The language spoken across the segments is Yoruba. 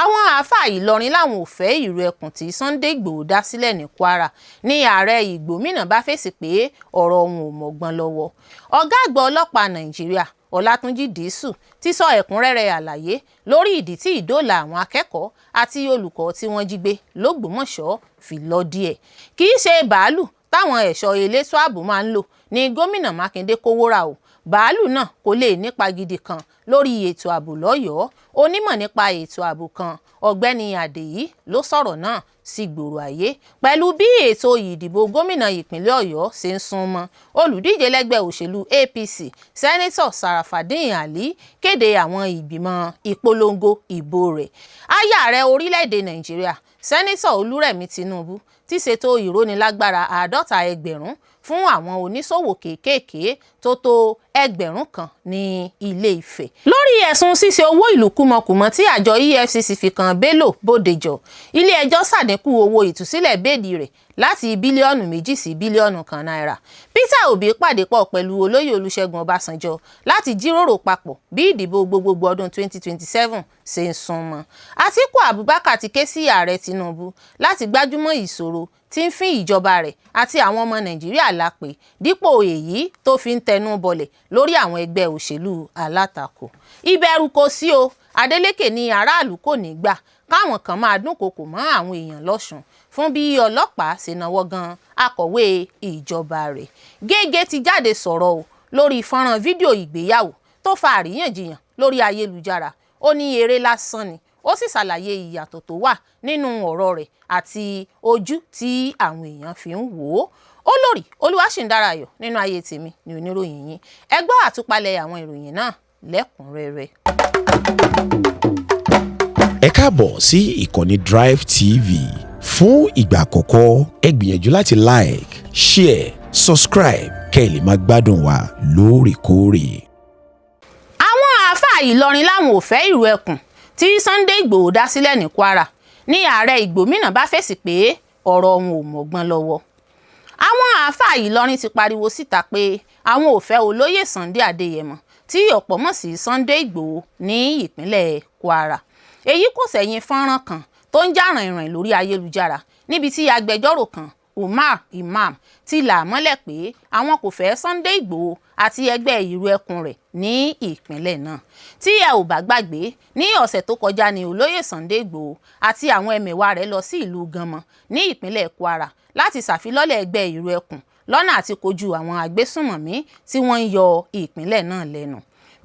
Àwọn àáfàá Ìlọrin làwọn ò fẹ́ ìrù ẹkùn tí Sunday Igbòho dá sílẹ̀ ní Kwara ní ààrẹ Ìgbòmínà bá fèsì pé ọ̀rọ̀ òun ò mọ̀gbọ́n lọ́wọ́. Ọ̀gá àgbà ọlọ́pàá Nàìjíríà Ọlátúnjí Dìísù ti sọ ẹ̀kúnrẹ́rẹ́ àlàyé lórí ìdí tí ìdóòlà àwọn akẹ́kọ̀ọ́ àti olùkọ́ tí wọ́n jí gbé lÓgbómọ̀ṣọ́ fi lọ díẹ̀. Kì í ṣe bàálù táwọn ẹ̀ṣọ́ elétò ààbò máa ń lò ní gómìnà Mákindé kówó rà o. Bàálù náà kò lè nípa gidi kan lórí ètò ààbò lọ́yọ̀ọ́. Onímọ̀ nípa ètò ààbò kan, Ọ̀gbẹ́ni Adéyí, ló sọ̀rọ̀ náà sí gbòòrò ayé. Pẹ̀lú bí ètò ìdìbò gómìnà ìpínlẹ̀ Ọ̀yọ́ ṣe ń sún mọ́, olùdíje lẹ́gbẹ́ òṣèlú APC, Sẹ́nitọ̀ Sarafadeen Ali, kéde àwọn ìgbìmọ̀ ìpolongo ìbò rẹ̀. Aya ààrẹ orílẹ̀-èdè Nàìjíríà, Sẹ́nitọ̀ Olúrẹ̀mí Tinubu, ti ṣètò ìrónilágbára 50,000 fún àwọn oníṣòwò kéékèèké tó tó 1,000 ní Ilé-Ifẹ̀. Lórí ẹ̀sùn ṣíṣe owó ìlú kúmọkùmọ tí àjọ EFCC fi kan Bello Bódèjọ, ilé-ẹjọ́ ṣàdínkù owó ìtúsílẹ̀ béèlì rẹ̀ láti bílíọ̀nù 2 sí bílíọ̀nù 1 náírà. Peter Obi pàdé pọ̀ pẹ̀lú olóyè Olúṣẹ́gun Ọbásanjọ́ láti jíròrò papọ̀ bí ìdìbò gbogbogbò ọdún 2027 ṣe ń sún mọ́. Àtíkù Abubakar ti ké sí ààrẹ Tinubu láti gbájúmọ́ ìṣòro tí ń fín ìjọba rẹ̀ àti àwọn ọmọ Nàìjíríà lápè dípò èyí tó fi ń tẹnu bọlẹ̀ lórí àwọn ẹgbẹ́ òṣèlú alátakò. Ìbẹ̀rù kò sí o, Adeleke ní aráàlú kò ní gbà káwọn kan máa dúnkookò mọ́ àwọn èèyàn lọ́sùn fún bí ọlọ́pàá ṣe náwó gan akọ̀wé ìjọba rẹ̀. Gègé ti jáde sọ̀rọ̀ o lórí fọ́nrán fídíò ìgbéyàwó tó fa àríyànjiyàn lórí ayélujára. Ó ní eré lásán ni, ó sì ṣàlàyé ìyàtọ̀ tó wà nínú ọ̀rọ̀ rẹ̀ àti ojú tí àwọn èèyàn fi ń wò ó. Olórí Olúwaṣìǹdára Ayọ̀ nínú ayé tèmi ní oníròyìn yín. Ẹ gbọ́ àtúpalẹ̀ àwọn ìròyìn náà lẹ́kùnrẹ́rẹ́. Ẹ káàbọ̀ sí ìkànnì Drive TV. Fún ìgbà àkọ́kọ́, ẹ gbìyànjú láti like, share, subscribe kẹ́ ẹ lè máa gbádùn wa lóòrèkóòrè. Àwọn àáfàá Ìlọrin làwọn ò fẹ́ ìrù ẹkùn tí Sunday Igbòho dá sílẹ̀ ní Kwara ní ààrẹ Ìgbòmínà bá fèsì pé ọ̀rọ̀ òun ò mọ̀gbọ́n lọ́wọ́. Àwọn àáfàá Ìlọrin ti pariwo síta pé àwọn ò fẹ́ olóyè Sunday Adéyẹmọ tí ọ̀pọ̀ mọ̀ sí Sunday Igbòho ní ìpínlẹ̀ Kwara. Èyí kò ṣẹ̀yìn fọ́nrán kan tó ń jà ràìnràìn lórí ayélujára níbi tí agbẹjọ́rò kan, Umar Imam, ti là á mọ́lẹ̀ pé àwọn kò fẹ́ Sunday Igbòho àti ẹgbẹ́ ìrù ẹkùn rẹ̀ ní ìpínlẹ̀ náà. Tí ẹ ò bá gbàgbé, ní ọ̀sẹ̀ tó kọjá ní olóyè Sunday Igbòho àti àwọn ẹmẹ̀wà rẹ̀ lọ sí ìlú Ganmọ́ ní ìpínlẹ̀ Kwara láti ṣàfilọ́lẹ̀ ẹgbẹ́ ìrù ẹkùn lọ́nà àti kojú àwọn agbésùnmọ̀mí tí wọ́n ń yọ ìpínlẹ̀ náà lẹ́nu.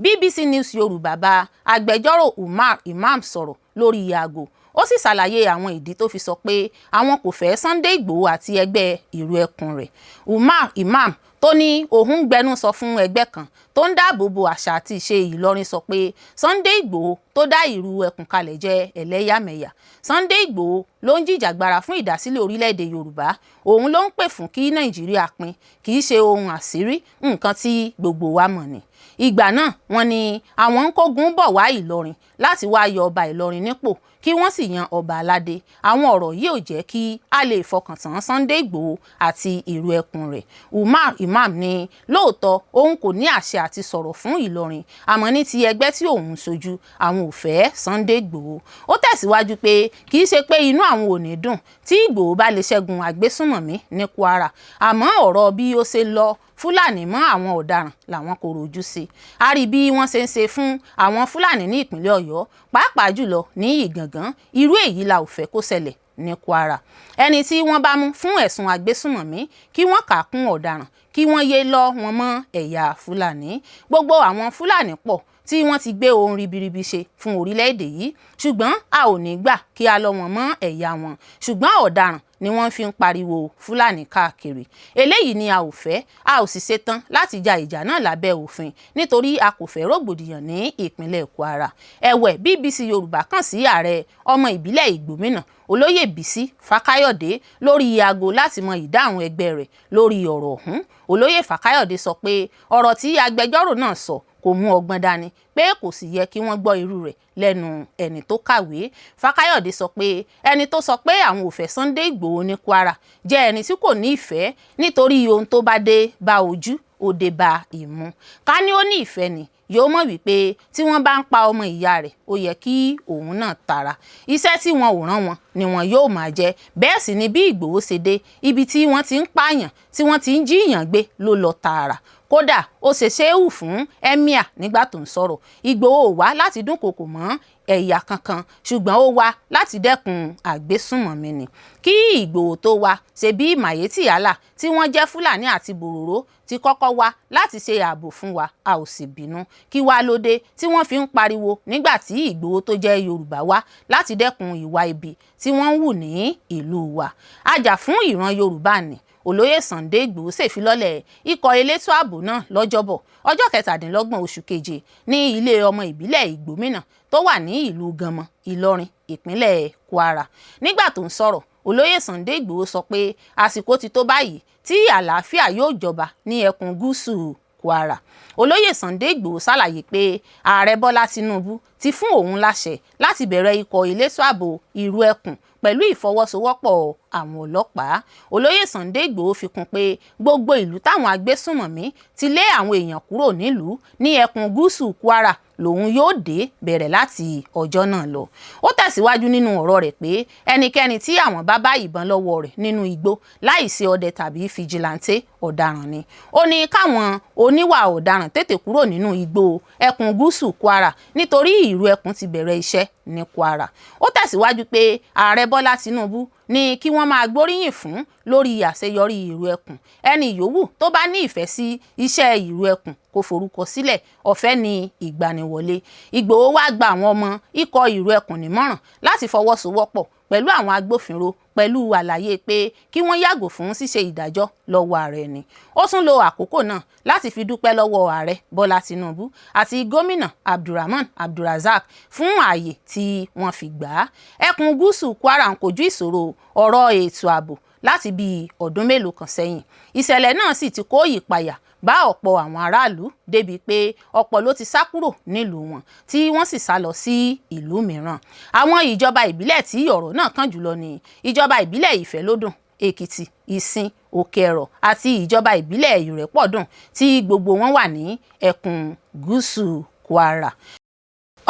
BBC News Yorùbá bá agbẹjọ́rò Umar Imam sọ̀rọ̀ lórí aago, ó sì ṣàlàyé àwọn ìdí tó fi sọ pé àwọn kò fẹ́ Sunday Igbòho àti ẹgbẹ́ ìrù ẹkùn rẹ̀. Umar Imam, tó ní òun ń gbẹnusọ fún ẹgbẹ́ kan tó ń dáàbò bo àṣà àti ìṣe Ìlọrin, sọ pé Sunday Igbòho tó dá ìrù ẹkùn kalẹ̀ jẹ́ ẹlẹ́yàmẹ̀yà. Sunday Igbòho ló ń jìjàgbara fún ìdásílẹ̀ orílẹ̀-èdè Yorùbá, òun ló ń pè fún kí Nàìjíríà pín. Kì í ṣe ohun àṣírí, nǹkan tí gbogbo wa mọ̀ ni. Ìgbà náà, wọ́n ní àwọn ń kógun bọ̀ wá Ìlọrin láti wáá yọ ọba Ìlọrin nípò kí wọ́n sì yan ọba aládé. Àwọn ọ̀rọ̀ yìí ò jẹ́ kí a lè fọkàn tán Sunday Igbòho àti ìrù ẹkùn rẹ̀. Umar Imam ní lóòótọ́ òun kò ní àṣẹ àti sọ̀rọ̀ fún Ìlọrin, àmọ́ ní ti ẹgbẹ́ tí òun ń ṣojú, àwọn ò fẹ́ Sunday Igbòho. Ó tẹ̀síwájú pé kì í ṣe pé inú àwọn ò ní dùn tí Ìgbòho bá lè ṣẹ́gun agbésùnmọ̀mí ní Kwara, àmọ́ ọ̀rọ̀ bí ó ṣe lọ Fúlàní mọ́ àwọn ọ̀daràn làwọn kò rojú sí. A rí bí wọ́n ṣe ń ṣe fún àwọn Fúlàní ní ìpínlẹ̀ Ọ̀yọ́, pàápàá jùlọ ní Ìgàngán. Irú èyí la ò fẹ́ kó ṣẹlẹ̀ ní Kwara. Ẹni tí wọ́n bá mú fún ẹ̀sùn agbésùnmọ̀mí, kí wọ́n kà á kún ọ̀daràn, kí wọ́n yéé lọ́ wọn mọ́ ẹ̀yà Fúlàní. Gbogbo àwọn Fúlàní pọ̀ tí wọ́n ti gbé ohun ribiribi ṣe fún orílẹ̀-èdè yìí, ṣùgbọ́n a ò ní gbà kí a lọ́ wọn mọ́ ẹ̀yà wọn. Ṣùgbọ́n ọ̀daràn ni wọ́n fi ń pariwo Fúlàní káàkiri. Eléyìí ni a ò fẹ́. A ò sì ṣetán láti ja ìjà náà lábẹ́ òfin nítorí a kò fẹ́ rògbòdìyàn ní ìpínlẹ̀ Kwara. Ẹ̀wẹ̀, BBC Yorùbá kàn sí ààrẹ ọmọ ìbílẹ̀ Ìgbòmínà, olóyè Bísí Fákáyọ̀dé, lórí aago láti mọ ìdáhùn ẹgbẹ́ rẹ̀ lórí ọ̀rọ̀ ọ̀hún. Olóyè Fákáyọ̀dé sọ pé ọ̀rọ̀ tí agbẹjọ́rò náà sọ kò mú ọgbọ́n dání, pé kò sì yẹ kí wọ́n gbọ́ irú rẹ̀ lẹ́nu ẹni tó kàwé. Fákáyọ̀dé sọ pé ẹni tó sọ pé àwọn ò fẹ́ Sunday Ìgbòho ní Kwara jẹ́ ẹni tí kò ní ìfẹ́, nítorí ohun tó bá dé bá ojú, ó dé bá ìmú. Ká ní ó ní ìfẹ́ ni, Yóò mọ̀ wípé tí wọ́n bá ń pa ọmọ ìyá rẹ̀, ó yẹ kí òun náà tara. Iṣẹ́ tí wọn ò rán wọn ni wọn yóò máa jẹ. Bẹ́ẹ̀ sì ni bí Ìgbòho ṣe dé ibi tí wọ́n ti ń pààyàn, tí wọ́n ti ń jíyàn gbé ló lọ tààrà. Kódà ó ṣe ṣéwù fún emir nígbà tó ń sọ̀rọ̀. Ìgbòho ò wá láti dúnkokò mọ́ ẹ̀yà kankan, ṣùgbọ́n ó wá láti dẹ́kun àgbésùnmọ̀mí ni. Kí Ìgbòho tó wá, ṣe bí Miyetti Allah tí wọ́n jẹ́ Fúlàní àti Bòròró ti kọ́kọ́ wá láti ṣe ààbò fún wa, a ò sì bínú. Kí wá ló dé tí wọ́n fi ń pariwo nígbà tí Ìgbòho tó jẹ́ Yorùbá wá láti dẹ́kun ìwà ibi tí wọ́n ń hù ní ìlú wa? Ajá fún ìran Yorùbá ni Olóyè Sunday Ìgbòho ṣèfilọ́lẹ̀ ikọ̀ elétò ààbò náà lọ́jọ́bọ̀, ọjọ́ 27 oṣù keje, ní ilé ọmọ ìbílẹ̀ Ìgbòmínà tó wà ní ìlú Ganmọ́, Ìlọrin, ìpínlẹ̀ Kwara. Nígbà tó ń sọ̀rọ̀, Olóyè Sunday Ìgbòho sọ pé àsìkò ti tó báyìí tí àlàáfíà yóò jọba ní ẹkùn gúúsù Kwara. Olóyè Sunday Ìgbòho ṣàlàyé pé Ààrẹ Bọ́lá Tinubu ti fún òun láṣẹ láti bẹ̀rẹ̀ ikọ̀ elétò ààbò Ìrù Ẹkùn pẹ̀lú ìfọwọ́sowọ́pọ̀ àwọn ọlọ́pàá. Olóyè Sunday Ìgbòho fi kún pé gbogbo ìlú táwọn agbésùnmọ̀mí ti lé àwọn èèyàn kúrò nílùú ní ẹkùn gúúsù Kwara lòun yóò dé, bẹ̀rẹ̀ láti ọjọ́ náà lọ. Ó tẹ̀síwájú nínú ọ̀rọ̀ rẹ̀ pé ẹnikẹ́ni tí àwọn bá bá ìbọn lọ́wọ́ rẹ̀ nínú igbó láìsí ọdẹ tàbí fìjìláńtẹ́, ọ̀daràn ni. Ó ní káwọn oníwà ọ̀daràn tètè kúrò nínú igbó ẹkùn gúúsù Kwara, nítorí Ìrù Ẹkùn ti bẹ̀rẹ̀ iṣẹ́ ní Kwara. Ó tẹ̀síwájú pé Ààrẹ Bọ́lá Tinubu ní kí wọ́n máa gbóríyìn fún lórí àṣeyọrí Ìrù Ẹkùn. Ẹni yòówù tó bá ní ìfẹ́ sí iṣẹ́ Ìrù Ẹkùn kó forúkọ sílẹ̀, ọ̀fẹ́ ní ìgbaniwọlé. Ìgbòho wá gba àwọn ọmọ ikọ̀ Ìrù Ẹkùn nímọ̀ràn láti fọwọ́sowọ́pọ̀ pẹ̀lú àwọn agbófinró, pẹ̀lú àlàyé pé kí wọ́n yàgò fún ṣíṣe ìdájọ́ lọ́wọ́ ara ẹni. Ó tún lo àkókò náà láti fi dúpẹ́ lọ́wọ́ Ààrẹ Bọ́lá Tinubu àti Gómìnà Abdulrahman Abdulrazak fún ààyè tí wọ́n fi gbà á. Ẹkùn gúúsù Kwara ń kojú ìṣòro ọ̀rọ̀ ètò ààbò láti bíi ọdún mélòó kan sẹ́yìn. Ìṣẹ̀lẹ̀ náà sì ti kó ìpayà bá ọ̀pọ̀ àwọn aráàlú, débi pé ọ̀pọ̀ ló ti sá kúrò nílùú wọn, tí wọ́n sì sá lọ sí ìlú mìíràn. Àwọn ìjọba ìbílẹ̀ tí ọ̀rọ̀ náà kàn jùlọ ní ìjọba ìbílẹ̀ Ìfẹ́lódùn, Èkìtì, Ìsìn, Òkè Ẹ̀rọ̀ àti ìjọba ìbílẹ̀ Ìrẹ́pọ̀dùn, tí gbogbo wọn wà ní ẹkùn gúúsù Kwara.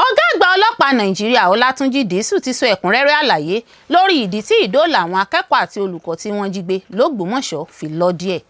Ọ̀gá àgbà ọlọ́pàá Nàìjíríà Ọlátúnjì Dísù ti sọ ẹ̀kúnrẹ́rẹ́ àlàyé lórí ìdí tí ìdóòlà àwọn akẹ́kọ̀ọ́ àti olùkọ́ tí wọ́n jí gbé lÓgbómọ̀ṣọ́ fi lọ díẹ̀.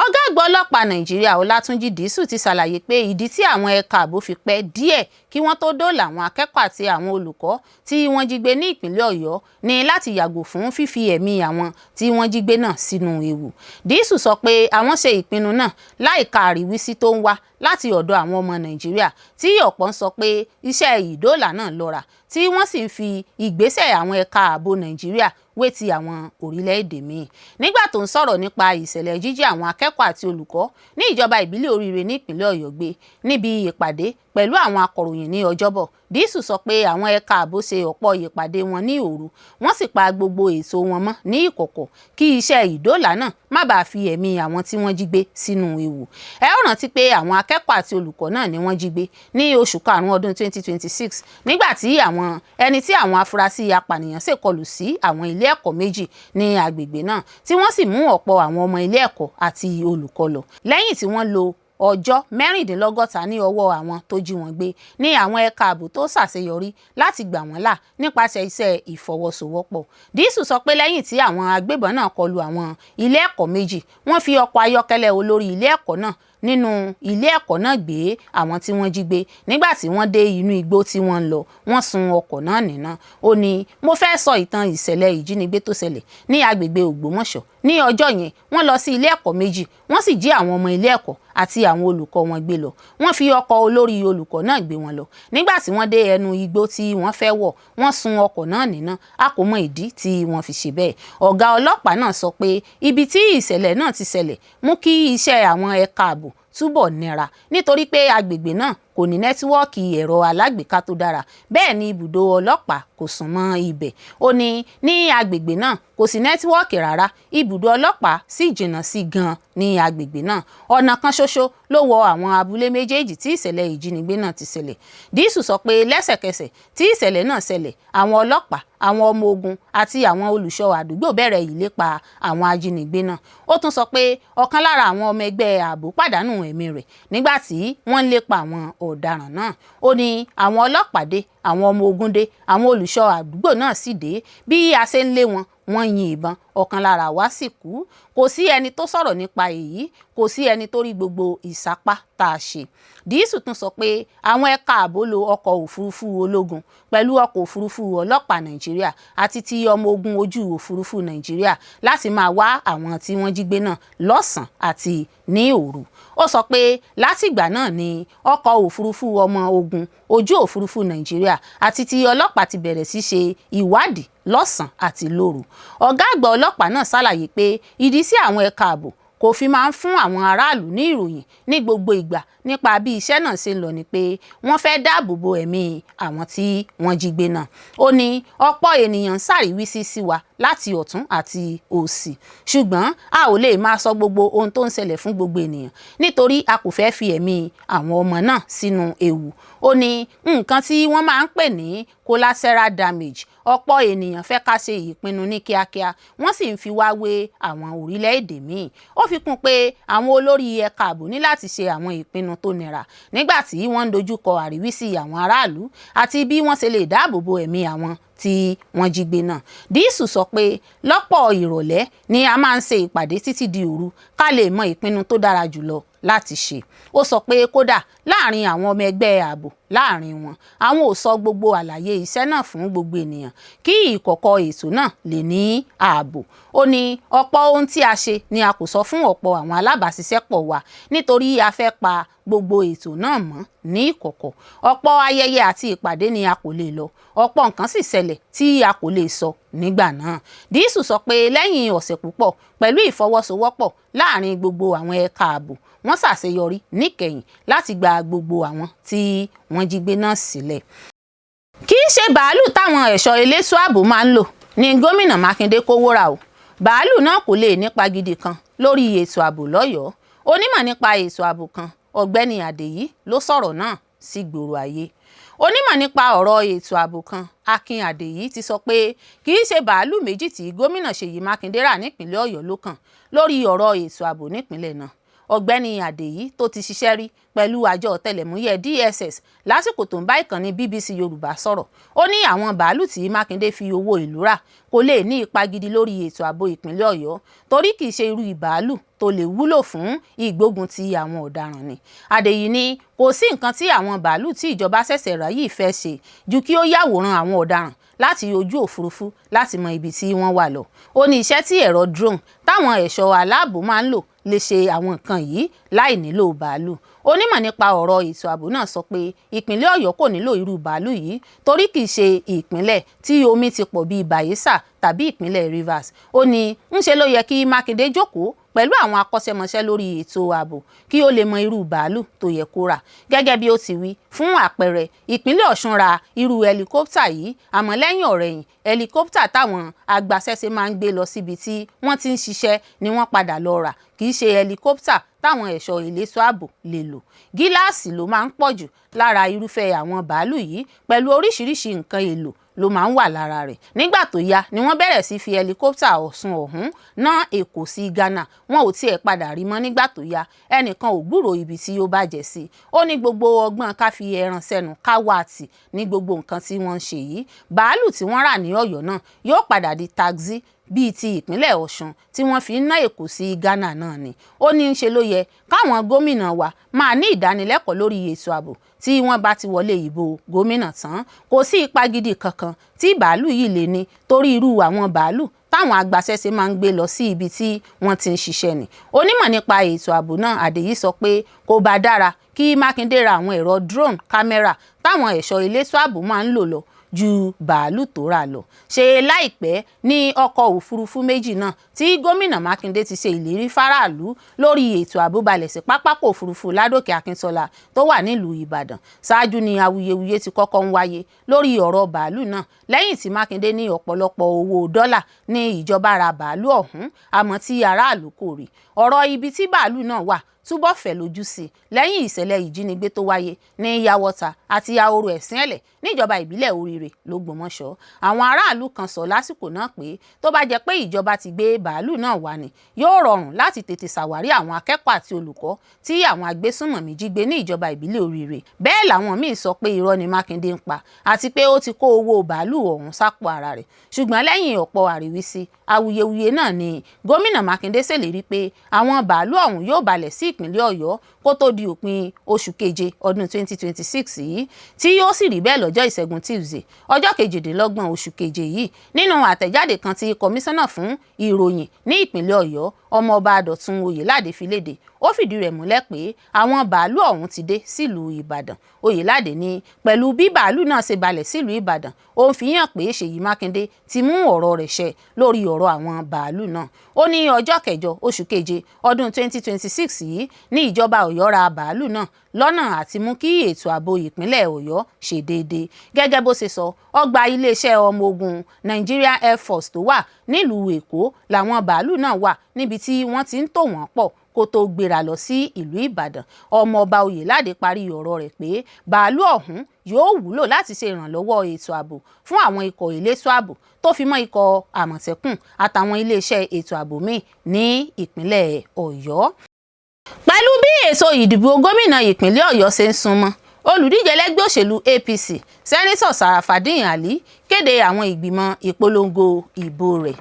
Ọ̀gá àgbà ọlọ́pàá Nàìjíríà Ọlátúnjì Dísù ti ṣàlàyé pé ìdí tí àwọn ẹ̀ka ààbò fi pẹ́ díẹ̀ kí wọ́n tó dóòlà àwọn akẹ́kọ̀ọ́ àti àwọn olùkọ́ tí wọ́n jí gbé ní ìpínlẹ̀ Ọ̀yọ́ ní láti yàgò fún fífi ẹ̀mí àwọn tí wọ́n jí gbé náà sínú ewu. Dísù sọ pé àwọn ṣe ìpinnu náà láìka àríwísí tó ń wá láti ọ̀dọ̀ àwọn ọmọ Nàìjíríà, tí ọ̀pọ̀ ń sọ pé iṣẹ́ ìdóòlà náà lọ́ra, tí wọ́n sì ń fi ìgbésẹ̀ àwọn ẹ̀ka ààbò Nàìjíríà wé ti àwọn orílẹ̀-èdè míì. Nígbà tó ń sọ̀rọ̀ nípa ìṣẹ̀lẹ̀ jíjí àwọn akẹ́kọ̀ọ́ àti olùkọ́ ní ìjọba ìbílẹ̀ Oríire ní ìpínlẹ̀ Ọ̀yọ́ gbé níbi ìpàdé pẹ̀lú àwọn akọ̀ròyìn ní Ọjọ́bọ̀, Dísù sọ pé àwọn ẹ̀ka ààbò ṣe ọ̀pọ̀ ìpàdé wọn ní òru, wọ́n sì pa gbogbo ètò wọn mọ́ ní ìkọ̀kọ̀ kí iṣẹ́ ìdóòlà náà má bàa fi ẹ̀mí àwọn tí wọ́n jí gbé sínú ewu. Ẹ ó rántí pé àwọn akẹ́kọ̀ọ́ àti olùkọ́ náà ni wọ́n jí gbé ní oṣù karùn-ún ọdún 2026, nígbà tí àwọn ẹni tí àwọn afurasí apànìyàn ṣèkọlù sí àwọn ilé ẹ̀kọ́ méjì ní agbègbè náà, tí wọ́n sì mú ọ̀pọ̀ àwọn ọmọ ilé ẹ̀kọ́ àti olùkọ́ lọ. Lẹ́yìn tí wọ́n lo ọjọ́ 66 ní ọwọ́ àwọn tó jí wọn gbé ní àwọn ẹ̀ka ààbò tó ṣàṣeyọrí láti gbà wọ́n là nípasẹ̀ iṣẹ́ ìfọwọ́sowọ́pọ̀. Dísù sọ pé lẹ́yìn tí àwọn agbébọn náà kọlu àwọn ilé ẹ̀kọ́ méjì, wọ́n fi ọkọ̀ ayọ́kẹ́lẹ́ olórí ilé ẹ̀kọ́ náà nínú ilé ẹ̀kọ́ náà gbé àwọn tí wọ́n jí gbé. Nígbà tí wọ́n dé inú igbó tí wọ́n ń lọ, wọ́n sun ọkọ̀ náà níná. Ó ní, "Mo fẹ́ sọ ìtàn ìṣẹ̀lẹ̀ ìjínigbé tó ṣẹlẹ̀ ní agbègbè Ògbómọ̀ṣọ́ ní ọjọ́ yẹn. Wọ́n lọ sí ilé ẹ̀kọ́ méjì, wọ́n sì jí àwọn ọmọ ilé ẹ̀kọ́ àti àwọn olùkọ́ wọn gbé lọ. Wọ́n fi ọkọ̀ olórí olùkọ́ náà gbé wọn lọ. Nígbà tí wọ́n dé ẹnu igbó tí wọ́n fẹ́ wọ̀, wọ́n sun ọkọ̀ náà níná. A kò mọ ìdí tí wọ́n fi ṣe bẹ́ẹ̀." Ọ̀gá ọlọ́pàá náà sọ pé ibi tí ìṣẹ̀lẹ̀ náà ti ṣẹlẹ̀ mú kí iṣẹ́ àwọn ẹ̀ka ààbò túbọ̀ nira, nítorí pé agbègbè náà kò ní nẹ́tíwọ́ọ̀kì ẹ̀rọ alágbèéká tó dára, bẹ́ẹ̀ ni ibùdó ọlọ́pàá kò sún mọ́ ibẹ̀. Ó ní ní agbègbè náà kò sí nẹ́tíwọ́ọ̀kì rárá, ibùdó ọlọ́pàá sì jìnnà sí gan-an ní agbègbè náà. Ọ̀nà kan ṣoṣo ló wọ àwọn abúlé méjèèjì tí ìṣẹ̀lẹ̀ ìjínigbé náà ti ṣẹlẹ̀. Dísù sọ pé lẹ́sẹ̀kẹsẹ̀ tí ìṣẹ̀lẹ̀ náà ṣẹlẹ̀, àwọn ọlọ́pàá, àwọn ọmọ ogun àti àwọn olùṣọ́ àdúgbò bẹ̀rẹ̀ ìlépa àwọn ajínigbé náà. Ó tún sọ pé ọ̀kan lára àwọn ọmọ ẹgbẹ́ ààbò pàdánù ẹ̀mí rẹ̀ nígbà tí wọ́n ń lépa àwọn ọ̀daràn náà. Ó ní àwọn ọlọ́pàá dé, àwọn ọmọ ogun dé, àwọn olùṣọ́ àdúgbò náà sì dé. Bí a ṣe ń lé wọn, wọ́n yin ìbọn, ọ̀kan lára wa sì kú. Kò sí ẹni tó sọ̀rọ̀ nípa èyí, kò sí ẹni tó rí gbogbo ìsapá tá a ṣe. Dísù tún sọ pé àwọn ẹ̀ka ààbò lo ọkọ̀ òfurufú ológun pẹ̀lú ọkọ̀ òfurufú ọlọ́pàá Nàìjíríà àti ti ọmọ ogun ojú òfurufú Nàìjíríà láti máa wá àwọn tí wọ́n jí gbé náà lọ́sàn-án àti ní òru. Ó sọ pé látìgbà náà ni ọkọ̀ òfurufú ọmọ ogun ojú òfurufú Nàìjíríà àti ti ọlọ́pàá ti bẹ̀rẹ̀ sí ṣe ìwádìí lọ́sàn-án àti lóru. Ọ̀gá àgbà ọlọ́pàá náà ṣàlàyé pé ìdí sí àwọn ẹ̀ka ààbò kò fi máa ń fún àwọn aráàlú ní ìròyìn ní gbogbo ìgbà nípa bí iṣẹ́ náà ṣe ń lọ ni pé wọ́n fẹ́ dáàbò bo ẹ̀mí àwọn tí wọ́n jí gbé náà. Ó ní ọ̀pọ̀ ènìyàn ń ṣàríwísí sí wa láti ọ̀tún àti òsì, ṣùgbọ́n a ò lè máa sọ gbogbo ohun tó ń ṣẹlẹ̀ fún gbogbo ènìyàn nítorí a kò fẹ́ fi ẹ̀mí àwọn ọmọ náà sínú ewu. Ó ní nǹkan tí wọ́n máa ń pè ní collateral damage, ọ̀pọ̀ ènìyàn fẹ́ ká ṣe ìpinnu ní kíákíá, wọ́n sì ń fi wá wé àwọn orílẹ̀-èdè míì. Ó fi kún pé àwọn olórí ẹ̀ka ààbò ní láti ṣe àwọn ìpinnu tó nira nígbà tí wọ́n ń dojúkọ àríwísí àwọn aráàlú àti bí wọ́n ṣe lè dáàbò bo ẹ̀mí àwọn tí wọ́n jí gbé náà. Dísù sọ pé lọ́pọ̀ ìrọ̀lẹ́ ni a máa ń ṣe ìpàdé títí di òru ká lè mọ ìpinnu tó dára jùlọ láti ṣe. Ó sọ pé kódà láàrin àwọn ọmọ ẹgbẹ́ ààbò láàrin wọn, àwọn ò sọ gbogbo àlàyé iṣẹ́ náà fún gbogbo ènìyàn kí ìkọ̀kọ̀ ètò náà lè ní ààbò. Ó ní ọ̀pọ̀ ohun tí a ṣe ni a kò sọ fún ọ̀pọ̀ àwọn alábàáṣiṣẹ́pọ̀ wa nítorí a fẹ́ pa gbogbo ètò náà mọ́ ní ìkọ̀kọ̀. Ọ̀pọ̀ ayẹyẹ àti ìpàdé ni a kò lè lọ, ọ̀pọ̀ nǹkan sì ṣẹlẹ̀ tí a kò lè sọ nígbà náà. Dísù sọ pé lẹ́yìn ọ̀sẹ̀ púpọ̀ pẹ̀lú ìfọwọ́sowọ́pọ̀ láàrin gbogbo àwọn ẹ̀ka ààbò, wọ́n ṣàṣeyọrí níkẹyìn láti gba gbogbo àwọn tí wọ́n jí gbé náà sílẹ̀. Kì í ṣe bàálù táwọn ẹ̀ṣọ́ elétò ààbò máa ń lò ní gómìnà Mákindé kówó rà o. Bàálù náà kò lè nípa gidi kan lórí ètò ààbò lọ́yọ̀ọ́. Onímọ̀ nípa ètò ààbò kan, Ọ̀gbẹ́ni Àdèyí, ló sọ̀rọ̀ náà sí gbòòrò ayé. Onímọ̀ nípa ọ̀rọ̀ ètò ààbò kan, Akin Àdèyí, ti sọ pé kì í ṣe bàálù méjì tí gómìnà Ṣèyí Mákindé rà nípìnlẹ̀ Ọ̀yọ́ ló kàn lórí ọ̀rọ̀ ètò ààbò nípìnlẹ̀ náà. Ọ̀gbẹ́ni Àdèyí tó ti ṣiṣẹ́ rí pẹ̀lú àjọ ọ̀tẹlẹ̀múyẹ́ DSS lásìkò tó ń bá ìkànnì BBC Yorùbá sọ̀rọ̀, ó ní àwọn bàálù tí Mákindé fi owó ìlú rà kò lè ní ipa gidi lórí ètò ààbò ìpínlẹ̀ Ọ̀yọ́ torí kì í ṣe irú ìbàálù tó lè wúlò fún ìgbógun ti àwọn ọ̀daràn ni. Àdèyí ní kò sí nǹkan tí àwọn bàálù tí ìjọba ṣẹ̀ṣẹ̀ rà yìí fẹ́ ṣe ju kí ó yàwòrán àwọn ọ̀daràn láti ojú òfurufú láti mọ ibi tí wọ́n wà lọ. Ó ní iṣẹ́ tí ẹ̀rọ drone táwọn ẹ̀ṣọ́ aláàbò máa ń lò lè ṣe àwọn nǹkan yìí láì nílò bàálù. Onímọ̀ nípa ọ̀rọ̀ ètò ààbò náà sọ pé ìpínlẹ̀ Ọ̀yọ́ kò nílò irú bàálù yìí torí kì í ṣe ìpínlẹ̀ tí omi ti pọ̀ bíi Bayelsa tàbí ìpínlẹ̀ Rivers. Ó ní ńṣe ló yẹ kí Mákindé jókòó pẹ̀lú àwọn akọ́ṣẹ́mọṣẹ́ lórí ètò ààbò kí ó lè mọ irú bàálù tó yẹ kó rà. Gẹ́gẹ́ bí ó ti wí, fún àpẹẹrẹ, ìpínlẹ̀ Ọ̀ṣun ra irú ẹlikọ́pítà yìí, àmọ́ lẹ́yìn ọ̀rẹ̀yìn ẹlikọ́pítà táwọn agbaṣẹ́ṣe máa ń gbé lọ síbi tí wọ́n ti ń ṣiṣẹ́ ni wọ́n padà lọ rà, kì í ṣe ẹlikọ́pítà táwọn ẹ̀ṣọ́ elétò ààbò lè lò. Gíláàsì ló máa ń pọ̀ jù lára irúfẹ́ àwọn bàálù yìí pẹ̀lú oríṣiríṣi nǹkan èlò ló máa ń wà lára rẹ̀. Nígbà tó yá ni wọ́n bẹ̀rẹ̀ sí fi ẹlikọ́pítà Ọ̀ṣun ọ̀hún ná Èkó sí Ghana, wọn ò tiẹ̀ padà rí mọ́ nígbà tó yá, ẹnìkan ò gbúròó ibi tí ó bàjẹ́ sí. Ó ní gbogbo ọgbọ́n ká fi ẹran sẹ́nu ká wá tì ní gbogbo nǹkan tí wọ́n ń ṣe yìí. Bàálù tí wọ́n rà ní Ọ̀yọ́ náà yóò padà di taxi bíi ti ìpínlẹ̀ Ọ̀ṣun tí wọ́n fi ń ná Èkó sí Ghana náà ni. Ó ní ńṣe ló yẹ káwọn gómìnà wa máa ní ìdánilẹ́kọ̀ọ́ lórí ètò ààbò tí wọ́n bá ti wọlé ìbò gómìnà tán. Kò sí ipa gidi kankan tí bàálù yìí lè ní torí irú àwọn bàálù táwọn agbaṣẹ́ṣe máa ń gbé lọ sí ibi tí wọ́n ti ń ṣiṣẹ́ ni. Onímọ̀ nípa ètò ààbò náà Àdèyí sọ pé kò bá dára kí Mákindé ra àwọn ẹ̀rọ drone kámẹ́rà táwọn ẹ̀ṣọ́ elétò ààbò máa ń lò lọ ju bàálù tó rà lọ. Ṣe láìpẹ́ ní ọkọ̀ òfurufú méjì náà tí gómìnà Mákindé ti ṣe ìlérí fáráàlú lórí ètò ààbò balẹ̀ sí pápákọ̀ òfurufú Ládòkè Akíntọ́lá tó wà nílùú Ìbàdàn. Ṣáájú ni awuyewuye ti kọ́kọ́ ń wáyé lórí ọ̀rọ̀ bàálù náà lẹ́yìn tí Mákindé ní ọ̀pọ̀lọpọ̀ owó dọ́là ní ìjọba ra bàálù ọ̀hún, àmọ́ tí aráàlú kò rí. Ọ̀rọ̀ ibi tí bàálù náà wà túbọ̀ fẹ̀ lójú sí i lẹ́yìn ìṣẹ̀lẹ̀ ìjínigbé tó wáyé ní Yàwọ́ta àti Ahoro Ẹ̀sìnẹ̀lẹ̀ níjọba ìbílẹ̀ Oríire l'Ógbómọ̀ṣọ́. Àwọn aráàlú kan sọ lásìkò náà pé tó bá jẹ́ pé ìjọba ti gbé bàálù náà wá ni, yóò rọrùn láti tètè ṣàwárí àwọn akẹ́kọ̀ọ́ àti olùkọ́ tí àwọn agbésùnmọ̀mí jí gbé ní ìjọba ìbílẹ̀ Oríire. Bẹ́ẹ̀ làwọn míín sọ pé irọ́ ni Mákindé ń pa àti pé ó ti kó owó bàálù ọ̀hún sápò ara rẹ̀. Ṣùgbọ́n lẹ́yìn ọ̀pọ̀ àríwísí awuyewuye náà ni gómìnà Mákindé ṣèlérí pé àwọn bàálù ọ̀hún yóò balẹ̀ sí ìpínlẹ̀ Ọ̀yọ́ kó tó di òpin oṣù keje ọdún 2026 yìí, tí yóò sì rí bẹ́ẹ̀ lọ́jọ́ ìṣẹ́gun Tuesday, ọjọ́ 28 oṣù keje yìí. Nínú àtẹ̀jáde kan tí kọmíṣánná fún ìròyìn ní ìpínlẹ̀ Ọ̀yọ́, ọmọọba Dọ̀tun Oyèládé fi léde, ó fìdí rẹ̀ múlẹ̀ pé àwọn bàálù ọ̀hún ti dé sílùú Ìbàdàn. Oyèládé ní pẹ̀lú bí bàálù náà ṣe balẹ̀ sílùú Ìbàdàn, ó ń fi hàn pé Ṣèyí Mákindé ti mú ọ̀rọ̀ rẹ̀ ṣẹ lórí ọ̀rọ̀ àwọn bàálù náà. Ó ní ọjọ́ 8 oṣù keje ọdún 2026 yìí ní ìjọba Ọ̀yọ́ ra bàálù náà lọ́nà àti mú kí ètò ààbò ìpínlẹ̀ Ọ̀yọ́ ṣe déédéé. Gẹ́gẹ́ bó ṣe sọ, ọgbà iléeṣẹ́ ọmọ ogun Nigeria Air Force tó wà nílùú Èkó làwọn bàálù náà wà níbi tí wọ́n ti ń tò wọ́n pọ̀ kó tó gbéra lọ sí ìlú Ìbàdàn. Ọmọọba Oyèládé parí ọ̀rọ̀ rẹ̀ pé bàálù ọ̀hún yóò wúlò láti ṣe ìrànlọ́wọ́ ètò ààbò fún àwọn ikọ̀ elétò ààbò tó fi mọ́ ikọ̀ Àmọ̀tẹ́kùn àtàwọn iléeṣẹ́ ètò ààbò míì ní ìpínlẹ̀ Ọ̀yọ́. Pẹ̀lú bí ètò ìdìbò gómìnà ìpínlẹ̀ Ọ̀yọ́ ṣe ń súnmọ́, olùdíje lẹ́gbẹ́ òṣèlú APC, Sẹ́nitọ̀ Sarafadeen Ali, kéde àwọn ìgbìmọ̀ ìpolongo ìbò rẹ̀.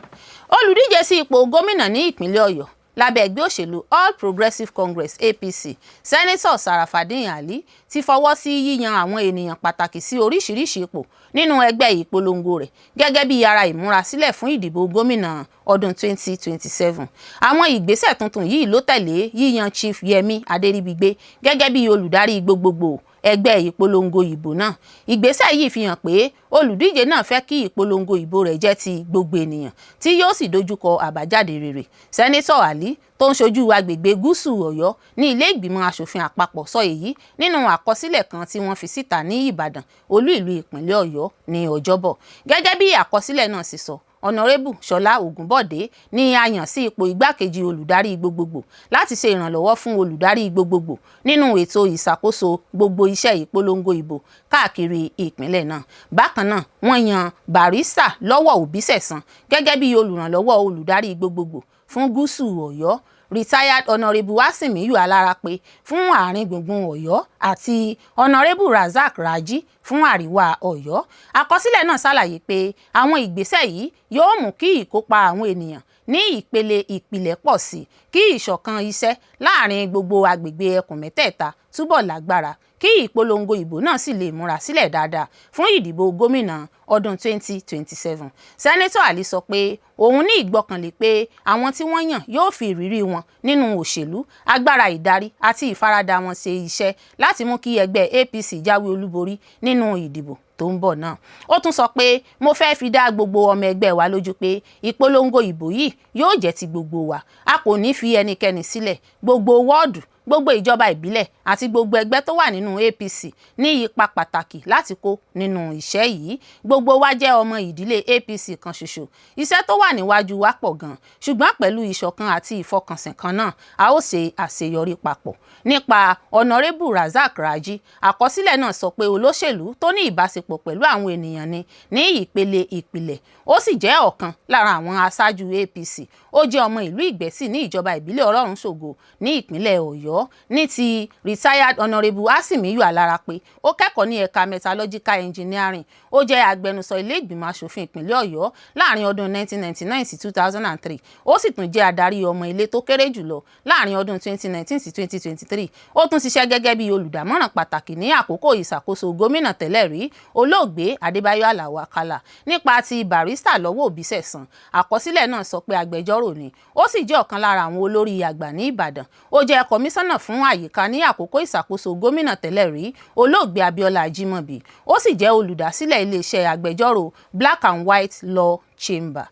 Olùdíje sí ipò gómìnà ní ìpínlẹ̀ Ọ̀yọ́ lábẹ́ ẹgbẹ́ òṣèlú All Progressives Congress APC, Sẹ́nitọ̀ Sarafadeen Ali, ti fọwọ́ sí yíyan àwọn ènìyàn pàtàkì sí oríṣiríṣi ipò nínú ẹgbẹ́ ìpolongo rẹ̀ gẹ́gẹ́ bí ara ìmúrasílẹ̀ fún ìdìbò gómìnà ọdún 2027. Àwọn ìgbésẹ̀ tuntun yìí ló tẹ̀lé yíyan Chief Yemi Adéríbigbé gẹ́gẹ́ bí olùdarí gbogbogbò ẹgbẹ́ ìpolongo ìbò náà. Ìgbésẹ̀ yìí fi hàn pé olùdíje náà fẹ́ kí ìpolongo ìbò rẹ̀ jẹ́ ti gbogbo ènìyàn tí yóò sì dojúkọ àbájáde rere. Sẹ́nitọ̀ Ali, tó ń ṣojú agbègbè gúúsù Ọ̀yọ́ ní ilé ìgbìmọ̀ asòfin àpapọ̀, sọ èyí nínú àkọsílẹ̀ kan tí wọ́n fi síta ní Ìbàdàn, olú ìlú ìpínlẹ̀ Ọ̀yọ́, ní Ọjọ́bọ̀. Gẹ́gẹ́ bí àkọsílẹ̀ náà ṣe sọ, Ọ̀nàrẹ́bù Ṣọlá Ògúnbọ̀dé ní a yàn sí ipò igbákejì olùdarí gbogbogbò láti ṣe ìrànlọ́wọ́ fún olùdarí gbogbogbò nínú ètò ìṣàkóso gbogbo iṣẹ́ ìpolongo ìbò káàkiri ìpínlẹ̀ náà. Bákan náà, wọ́n yan Barrister Lọ́wọ́ Òbísẹ̀san gẹ́gẹ́ bí olùrànlọ́wọ́ olùdarí gbogbogbò fún gúúsù Ọ̀yọ́, retired Honourable Asimiyu Alarape fún àárín gbùngbùn Ọ̀yọ́ àti Honourable Razak Raji fún àríwá Ọ̀yọ́. Àkọsílẹ̀ náà ṣàlàyé pé àwọn ìgbésẹ̀ yìí yóò mú kí ìkópa àwọn ènìyàn ní ìpele ìpìlẹ̀ pọ̀ sí i, kí ìṣọ̀kan iṣẹ́ láàrin gbogbo agbègbè ẹkùn mẹ́tẹ̀ẹ̀ta túbọ̀ lágbára, kí ìpolongo ìbò náà sì lè múra sílẹ̀ dáadáa fún ìdìbò gómìnà ọdún 2027. Sẹ́nitọ̀ Ali sọ pé òun ní ìgbọ́kànlé pé àwọn tí wọ́n yàn yóò fi ìrírí wọn nínú òṣèlú, agbára ìdarí àti ìfaradà wọn ṣe iṣẹ́ láti mú kí ẹgbẹ́ APC jáwé olúborí nínú ìdìbò tó ń bọ̀ náà. Ó tún sọ pé mo fẹ́ fi dá gbogbo ọmọ ẹgbẹ́ wa lójú pé ìpolongo ìbò yìí yóò jẹ́ ti gbogbo wa. A kò ní fi ẹnikẹ́ni sílẹ̀. Gbogbo wọ́ọ̀dù, gbogbo ìjọba ìbílẹ̀ àti gbogbo ẹgbẹ́ tó wà nínú APC ní ipa pàtàkì láti kó nínú iṣẹ́ yìí. Gbogbo wa jẹ́ ọmọ ìdílé APC kan ṣoṣo. Iṣẹ́ tó wà níwájú wa pọ̀ gan-an, ṣùgbọ́n pẹ̀lú ìṣọ̀kan àti ìfọkànsìn kan náà, a ó ṣe àṣeyọrí papọ̀. Nípa Honourable Razak Raji, àkọsílẹ̀ náà sọ pé olóṣèlú tó ní ìbáṣepọ̀ pẹ̀lú àwọn ènìyàn ni ní ìpele ìpìlẹ̀, ó sì jẹ́ ọ̀kan lára àwọn aṣáájú APC. Ó jẹ́ ọmọ ìlú Ìgbẹ́tì ní ìjọba ìbílẹ̀ Ọlọ́runṣògo ní ìpínlẹ̀ Ọ̀yọ́. Ní ti retired Honourable Asimiyu Alarape, ó kẹ́kọ̀ọ́ ní ẹ̀ka Metallurgical Engineering. Ó jẹ́ agbẹnusọ ilé ìgbìmọ̀ asòfin ìpínlẹ̀ Ọ̀yọ́ láàrin ọdún 1999 sí 2003. Ó sì tún jẹ́ adarí ọmọ ilé tó kéré jùlọ láàrin ọdún 2019 sí 2023. Ó tún ṣiṣẹ́ gẹ́gẹ́ bí olùdámọ̀ràn pàtàkì ní àkókò ìṣàkóso gómìnà tẹ́lẹ̀ rí, olóògbé Adébáyọ̀ Àlàó Àkàlà. Nípa ti Barrister Lọ́wọ́ Òbísẹ̀san, àkọsílẹ̀ náà sọ pé agbẹjọ́rò ni, ó sì jẹ́ ọ̀kan lára àwọn olórí àgbà ní Ìbàdàn. Ó jẹ́ kọmíṣánná fún àyíká ní àkókò ìṣàkóso gómìnà tẹ́lẹ̀ rí, olóògbé Abíọ́lá Ajímọ̀bí. Ó sì jẹ́ olùdásílẹ̀ iléeṣẹ́ agbẹjọ́rò Black and White Law Chamber.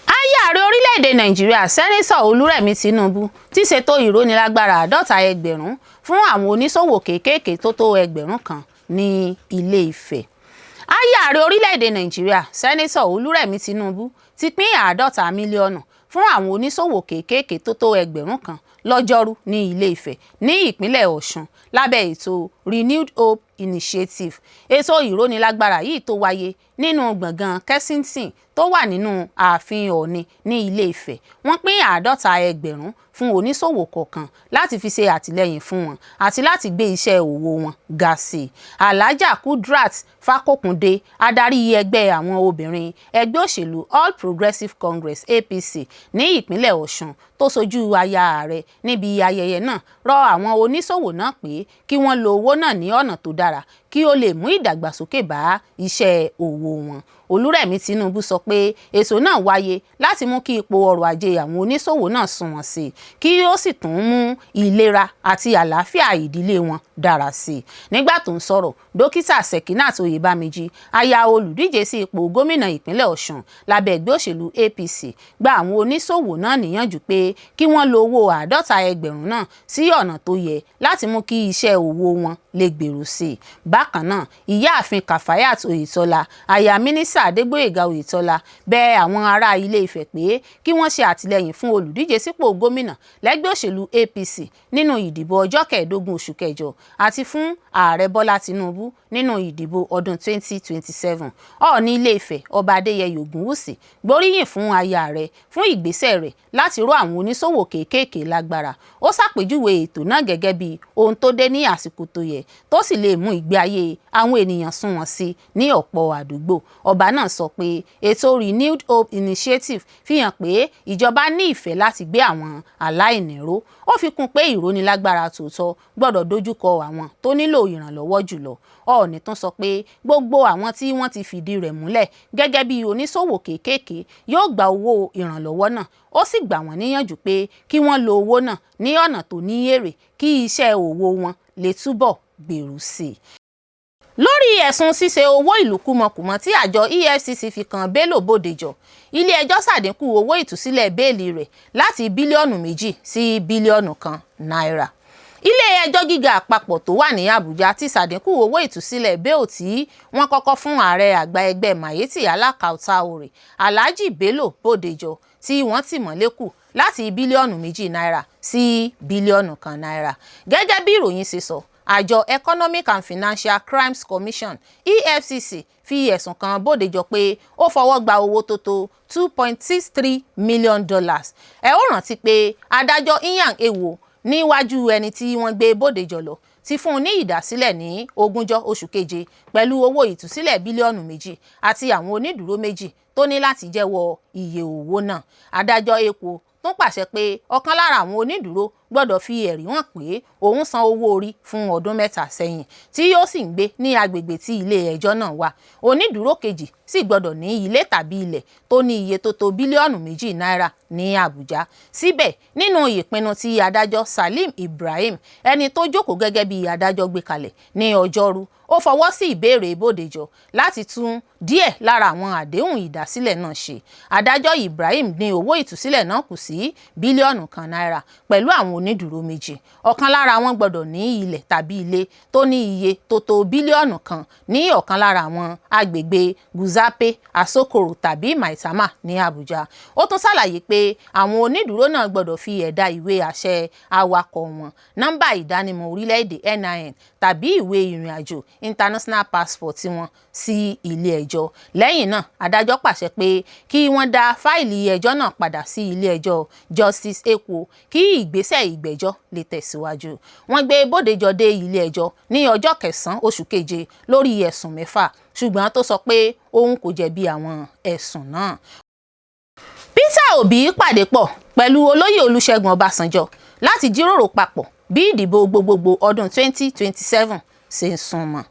Aya ààrẹ orílẹ̀-èdè Nàìjíríà, Sẹ́nitọ̀ Olúrẹ̀mí Tinubu, ti ṣètò ìrónilágbára 50,000 fún àwọn oníṣòwò kéékèèké tó tó 1,000 ní Ilé-Ifẹ̀. Aya ààrẹ orílẹ̀-èdè Nàìjíríà, Sẹ́nitọ̀ Olúrẹ̀mí Tinubu, ti pín 50 mílíọ̀nù fún àwọn oníṣòwò kéékèèké tó tó 1,000 Lọ́jọ́rú ní Ilé-Ifẹ̀ ní ìpínlẹ̀ Ọ̀ṣun lábẹ́ ètò Renewed Hope Initiative. Ètò ìrónilágbára yìí tó wáyé nínú gbọ̀ngàn Kensington tó wà nínú ààfin Ọ̀ọ̀ni ní Ilé-Ifẹ̀. Wọ́n pín 50,000 fún oníṣòwò kọ̀ọ̀kan láti fi ṣe àtìlẹ́yìn fún wọn àti láti gbé iṣẹ́ òwò wọn ga sí i. Alhaja Kudrat Fakókúndé, adarí ẹgbẹ́ àwọn obìnrin ẹgbẹ́ òṣèlú All Progressives Congress (APC) ní ìpínlẹ̀ Ọ̀ṣun, tó ṣojú aya ààrẹ níbi ayẹyẹ náà, rọ àwọn oníṣòwò náà pé kí wọ́n lo owó náà ní ọ̀nà tó dára kí ó lè mú ìdàgbàsókè bá iṣẹ́ òwò wọn. Olúrẹ̀mí Tinubu sọ pé ètò náà wáyé láti mú kí ipò ọrọ̀ ajé àwọn oníṣòwò náà sunwọ̀n sí i, kí ó sì tún mú ìlera àti àlàáfíà ìdílé wọn dára sí i. Nígbà tó ń sọ̀rọ̀, Dókítà Sekinat Oyèbámijí, aya olùdíje sí ipò gómìnà ìpínlẹ̀ Ọ̀ṣun lábẹ́ ẹgbẹ́ òṣèlú APC, gba àwọn oníṣòwò náà níyànjú pé kí wọ́n lo owó 50,000 náà sí ọ̀nà tó yẹ láti mú kí iṣẹ́ òwò wọn lè gbèrú sí i. Bákan náà, Ìyáàfin Kafayat Oyètọ́lá, aya Mínísítà Adégbóyèga Oyètọ́lá, bẹ àwọn ará Ilé-Ifẹ̀ pé kí wọ́n ṣe àtìlẹ́yìn fún olùdíje sípò gómìnà lẹ́gbẹ́ òṣèlú APC nínú ìdìbò ọjọ́ 15 oṣù kẹjọ àti fún Ààrẹ Bọ́lá Tinubu nínú ìdìbò ọdún 2027. Ọọ̀ni Ilé-Ifẹ̀, Ọba Adéyẹyè Ògúnwùsì, gbóríyìn fún aya rẹ̀ fún ìgbésẹ̀ rẹ̀ láti ró àwọn oníṣòwò kéékèèké lágbára. Ó ṣàpèjúwe ètò náà gẹ́gẹ́ bí ohun tó dé ní àsìkò tó yẹ, tó sì lè mú ìgbé ayé àwọn ènìyàn sunwọ̀n sí ní ọ̀pọ̀ àdúgbò. Ọba náà sọ pé ètò Renewed Hope Initiative fi hàn pé ìjọba ní ìfẹ́ láti gbé àwọn aláìní ró. Ó fi kún pé ìrónilágbára tòótọ́ gbọ́dọ̀ dojúkọ àwọn tó nílò ìrànlọ́wọ́ jùlọ. Ọọ̀ni tún sọ pé gbogbo àwọn tí wọ́n ti fìdí rẹ̀ múlẹ̀ gẹ́gẹ́ bí oníṣòwò kéékèèké yóò gba owó ìrànlọ́wọ́ náà. Ó sì gbà wọ́n níyànjú pé kí wọ́n lo owó náà ní ọ̀nà tó ní èrè kí iṣẹ́ òwò wọn lè túbọ̀ gbèrú sí i. Lórí ẹ̀sùn ṣíṣe owó ìlú kúmọkùmọ tí àjọ EFCC fi kan Bello Bódèjọ, ilé-ẹjọ́ ṣàdínkù owó ìtúsílẹ̀ bẹ́ẹ́lí rẹ̀ láti bílíọ̀nù 2 sí bílíọ̀nù 1 náírà. Ilé-ẹjọ́ gíga àpapọ̀ tó wà ní Àbújá ti ṣàdínkù owó ìtúsílẹ̀ bail tí wọ́n kọ́kọ́ fún ààrẹ àgbà ẹgbẹ́ Miyetti Allah Kautal Alhaji Bello Bódèjọ tí wọ́n tì mọ́lé kù láti bílíọ̀nù 2 náírà sí bílíọ̀nù 1 náírà. Gẹ́gẹ́ bí ìròyìn ṣe sọ, àjọ Economic and Financial Crimes Commission (EFCC) fi ẹ̀sùn kan Bódèjọ pé ó fọwọ́ gba owó tó tó $2.63 million. Ẹ ó rántí pé adájọ́ Inyang Ewo, níwájú ẹni tí wọ́n gbé Bódèjọ lọ, ti fún un ní ìdásílẹ̀ ní ogúnjọ́ oṣù keje pẹ̀lú owó ìtúsílẹ̀ bílíọ̀nù 2 àti àwọn onídùúró méjì tó ní láti jẹ́wọ́ iye owó náà. Adájọ́ Ekwo tún pàṣẹ pé ọ̀kan lára àwọn onídùúró gbọ́dọ̀ fi ẹ̀rí hàn pé òun san owó orí fún ọdún 3 sẹ́yìn tí ó sì ń gbé ní agbègbè tí ilé ẹjọ́ náà wà. Onídùúró kejì sì gbọ́dọ̀ ní ilé tàbí ilẹ̀ tó ní iye tó tó bílíọ̀nù 2 náírà ní Àbújá. Síbẹ̀, nínú ìpinnu tí adájọ́ Salim Ibrahim, ẹni tó jókòó gẹ́gẹ́ bí adájọ́, gbé kalẹ̀ ní Ọjọ́rú, ó fọwọ́ sí ìbéèrè Bódèjọ láti tún díẹ̀ lára àwọn àdéhùn ìdásílẹ̀ náà ṣe. Adájọ́ Ibrahim dín owó ìtúsílẹ̀ náà kù sí bílíọ̀nù 1 náírà pẹ̀lú àwọn onídùúró méjì. Ọ̀kan lára wọn gbọ́dọ̀ ní ilẹ̀ tàbí ilé tó ní iye tó tó bílíọ̀nù 1 ní ọ̀kan lára àwọn agbègbè Guzape, Asokoro tàbí Maitama ní Àbújá. Ó tún ṣàlàyé pé àwọn onídùúró náà gbọ́dọ̀ fi ẹ̀dà ìwé àṣẹ awakọ̀ wọn, nọ́mbà ìdánimọ̀ orílẹ̀-èdè NIN tàbí ìwé ìrìnàjò international passport wọn sí ilé ẹjọ́. Lẹ́yìn náà, adájọ́ pàṣẹ pé kí wọ́n dá fáìlì ẹjọ́ náà padà sí ilé ẹjọ́ Justice Ekwo kí ìgbésẹ̀ ìgbẹ́jọ́ lè tẹ̀síwájú. Wọ́n gbé Bódèjọ dé ilé ẹjọ́ ní ọjọ́ 9 oṣù keje lórí ẹ̀sùn mẹ́fà, ṣùgbọ́n tó sọ pé òun kò jẹ̀bi àwọn ẹ̀sùn náà. Peter Obi pàdé pọ̀ pẹ̀lú olóyè Olúṣẹ́gun Ọbásanjọ́ láti jíròrò papọ̀ bí ìdìbò gbogbogbò ọdún 2027 ṣe ń súnmọ́.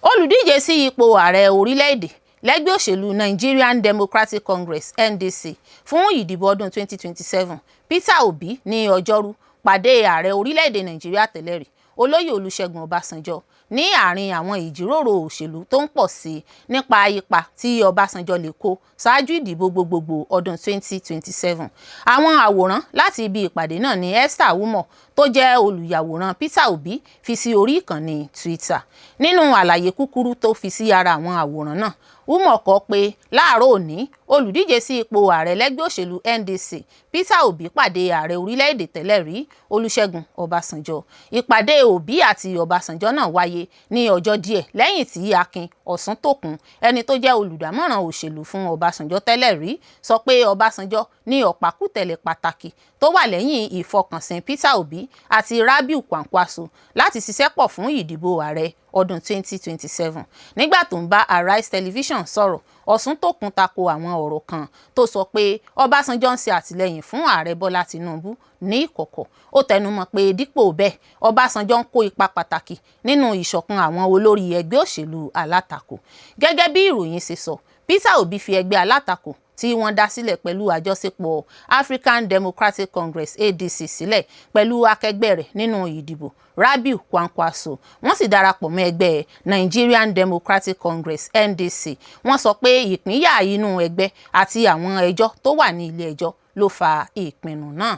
Olùdíje sí ipò ààrẹ orílẹ̀-èdè lẹ́gbẹ́ òṣèlú Nigerian Democratic Congress (NDC) fún ìdìbò ọdún 2027, Peter Obi, ní Ọjọ́rú pàdé ààrẹ orílẹ̀-èdè Nàìjíríà tẹ́lẹ̀ rí, Olóyè Olúṣẹ́gun Ọbásanjọ́, ní àárín àwọn ìjíròrò òṣèlú tó ń pọ̀ sí i nípa ipa tí Ọbásanjọ́ lè kó ṣáájú ìdìbò gbogbogbò ọdún 2027. Àwọn àwòrán láti ibi ìpàdé náà ní Esther Umoh, tó jẹ́ olùyàwòrán Peter Obi, fi sí orí ìkànnì Twitter. Nínú àlàyé kúkúrú tó fi sí ara àwọn àwòrán náà, Umar kọ pé láàárọ̀ òní, olùdíje sí ipò ààrẹ lẹ́gbẹ́ òṣèlú NDC Peter Obi pàdé ààrẹ orílẹ̀-èdè tẹ́lẹ̀ rí Olúṣẹ́gun Ọbásanjọ́. Ìpàdé Obi àti Ọbásanjọ́ náà wáyé ní ọjọ́ díẹ̀ lẹ́yìn tí Akin Ọ̀sùntòkun, ẹni tó jẹ́ olùdámọ̀ràn òṣèlú fún Ọbásanjọ́ tẹ́lẹ̀ rí, sọ pé Ọbásanjọ́ ní ọ̀pákùtẹ̀lẹ̀ pàtàkì tó wà lẹ́yìn ìfọkànsìn Peter Obi àti Rabiu Kwankwaso láti ṣiṣẹ́ pọ̀ fún ìdìbò ààrẹ ọdún 2027. Nígbà tó ń bá Arise Television sọ̀rọ̀, Ọ̀sùntòkun tako àwọn ọ̀rọ̀ kan tó sọ pé Ọbásanjọ́ ń ṣe àtìlẹ́yìn fún ààrẹ Bọ́lá Tinubu ní ìkọ̀kọ̀. Ó tẹnumọ́ pé dípò bẹ́ẹ̀, Ọbásanjọ́ ń kó ipa pàtàkì nínú ìṣọ̀kan àwọn olórí ẹgbẹ́ òṣèlú alátakò. Gẹ́gẹ́ bí ìròyìn ṣe sọ, Peter Obi fi ẹgbẹ́ alátakò tí wọ́n dá sílẹ̀ pẹ̀lú àjọṣepọ̀ African Democratic Congress ADC sílẹ̀ pẹ̀lú akẹgbẹ́ rẹ̀ nínú ìdìbò Rabiu Kwankwaso. Wọ́n sì darapọ̀ mọ́ ẹgbẹ́ Nigerian Democratic Congress NDC. Wọ́n sọ pé ìpínyà inú ẹgbẹ́ àti àwọn ẹjọ́ tó wà ní ilé ẹjọ́ ló fa ìpinnu náà.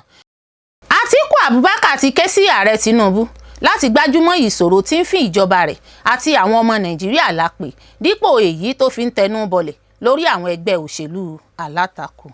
Àtíkù Abubakar ti ké sí ààrẹ Tinubu láti gbájúmọ́ ìṣòro tí ń fín ìjọba rẹ̀ àti àwọn ọmọ Nàìjíríà lápè, dípò èyí tó fi ń tẹnu bọlẹ̀ lórí àwọn ẹgbẹ́ òṣèlú alátakò.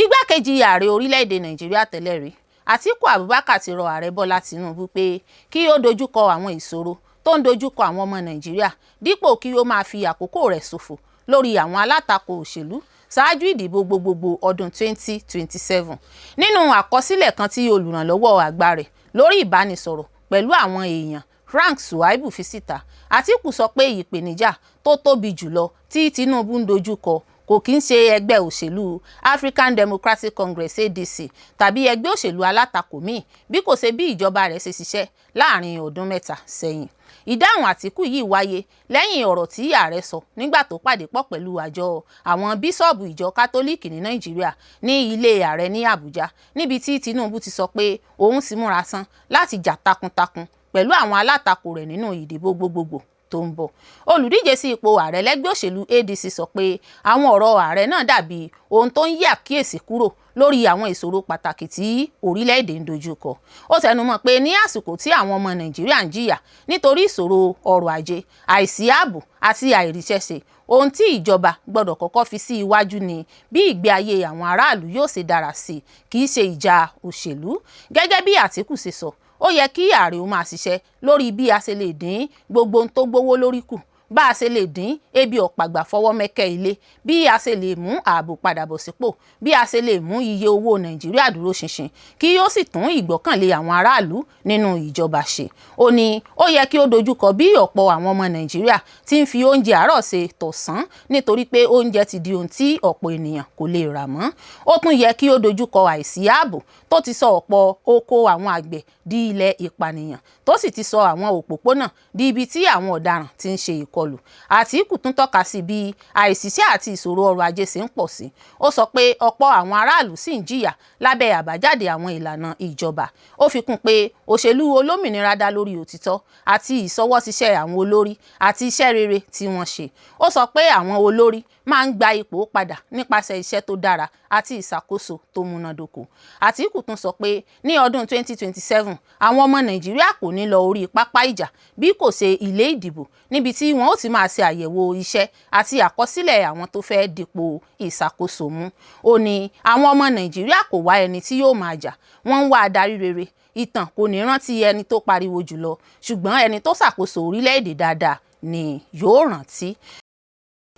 Igbákejì ààrẹ orílẹ̀-èdè Nàìjíríà tẹ́lẹ̀ rí Àtíkù Abubakar ti rọ ààrẹ Bọ́lá Tinubu pé kí ó dojúkọ àwọn ìṣòro tó ń dojúkọ àwọn ọmọ Nàìjíríà, dípò kí ó máa fi àkókò rẹ̀ ṣòfò lórí àwọn alátakò òṣèlú ṣáájú ìdìbò gbogbogbò ọdún 2027. Nínú àkọsílẹ̀ kan tí olùrànlọ́wọ́ àgbà rẹ̀ lórí ìbánisọ̀rọ̀ pẹ̀lú àwọn èèyàn Frank Suwaibu fi síta, Àtíkù sọ pé ìpèníjà tó tóbi jùlọ tí Tinubu ń dojúkọ kò kí ń ṣe ẹgbẹ́ òṣèlú African Democratic Congress ADC tàbí ẹgbẹ́ òṣèlú alátakò míì, bí kò ṣe bí ìjọba rẹ̀ ṣe ṣiṣẹ́ láàrin ọdún 3 sẹ́yìn. Ìdáhùn Àtíkù yìí wáyé lẹ́yìn ọ̀rọ̀ tí ààrẹ sọ nígbà tó pàdé pọ̀ pẹ̀lú àjọ àwọn bíṣọ́ọ̀bù ìjọ Kátólíìkì ní Nàìjíríà ní ilé ààrẹ ní Àbújá, níbi tí Tinubu ti sọ pé òun sì múra tán láti jà takuntakun pẹ̀lú àwọn alátakò rẹ̀ nínú ìdìbò gbogbogbò tó ń bọ̀. Olùdíje sí ipò ààrẹ lẹ́gbẹ́ òṣèlú ADC sọ pé àwọn ọ̀rọ̀ ààrẹ náà dàbí ohun tó ń yí àkíyèsí kúrò lórí àwọn ìṣòro pàtàkì tí orílẹ̀-èdè ń dojúkọ. Ó tẹnumọ́ pé ní àsìkò tí àwọn ọmọ Nàìjíríà ń jìyà nítorí ìṣòro ọrọ̀ ajé, àìsí ààbò àti àìríṣẹ́ṣe, ohun tí ìjọba gbọ́dọ̀ kọ́kọ́ fi sí iwájú ni bí ìgbé ayé àwọn aráàlú yóò ṣe dára sí i, kì í ṣe ìjà òṣèlú. Gẹ́gẹ́ bí Àtíkù ṣe sọ, ó yẹ kí ààrẹ ó máa ṣiṣẹ́ lórí bí a ṣe lè dín gbogbo ohun tó gbówó lórí kù, bá a ṣe lè dín ebi ọ̀pàgbà fọwọ́ mẹ́kẹ́ ilé, bí a ṣe lè mú ààbò padà bọ̀ sípò, bí a ṣe lè mú iye owó Nàìjíríà dúró ṣinṣin, kí ó sì tún ìgbọ́kànlé àwọn aráàlú nínú ìjọba ṣe. Ó ní ó yẹ kí ó dojúkọ bí ọ̀pọ̀ àwọn ọmọ Nàìjíríà ti ń fi oúnjẹ àárọ̀ ṣe tọ̀sán nítorí pé oúnjẹ ti di ohun tí ọ̀pọ̀ ènìyàn kò lè rà mọ́. Ó tún yẹ kí ó dojúkọ àìsí ààbò tó ti sọ ọ̀pọ̀ oko àwọn àgbẹ̀ di ilẹ̀ ìpànìyàn, tó sì ti sọ àwọn òpópónà di ibi tí àwọn ọ̀daràn ti ń ṣe ìkọlù. Àtíkù tún tọ́ka sí bí àìsíṣẹ́ àti ìṣòro ọrọ̀ ajé ṣe ń pọ̀ sí. Ó sọ pé ọ̀pọ̀ àwọn aráàlú sì ń jìyà lábẹ́ àbájáde àwọn ìlànà ìjọba. Ó fi kún pé òṣèlú olómìnira dá lórí òtítọ́ àti ìṣọwọ́ṣiṣẹ́ àwọn olórí àti iṣẹ́ rere tí wọ́n ṣe. Ó sọ pé àwọn olórí máa ń gba ipò padà nípasẹ̀ iṣẹ́ tó dára àti ìṣàkóso tó múnádóko. Àtíkù tún sọ pé ní ọdún 2027, àwọn ọmọ Nàìjíríà kò ní lọ orí pápá ìjà bí kò ṣe ilé ìdìbò, níbi tí wọn ó ti máa ṣe àyẹ̀wò iṣẹ́ àti àkọsílẹ̀ àwọn tó fẹ́ dipò ìṣàkóso mú. Ó ní àwọn ọmọ Nàìjíríà kò wá ẹni tí yóò máa jà, wọ́n ń wá adarí rere. Ìtàn kò ní rántí ẹni tó pariwo jùlọ, ṣùgbọ́n ẹni tó ṣàkóso orílẹ̀-èdè dáadáa ni yóò rántí.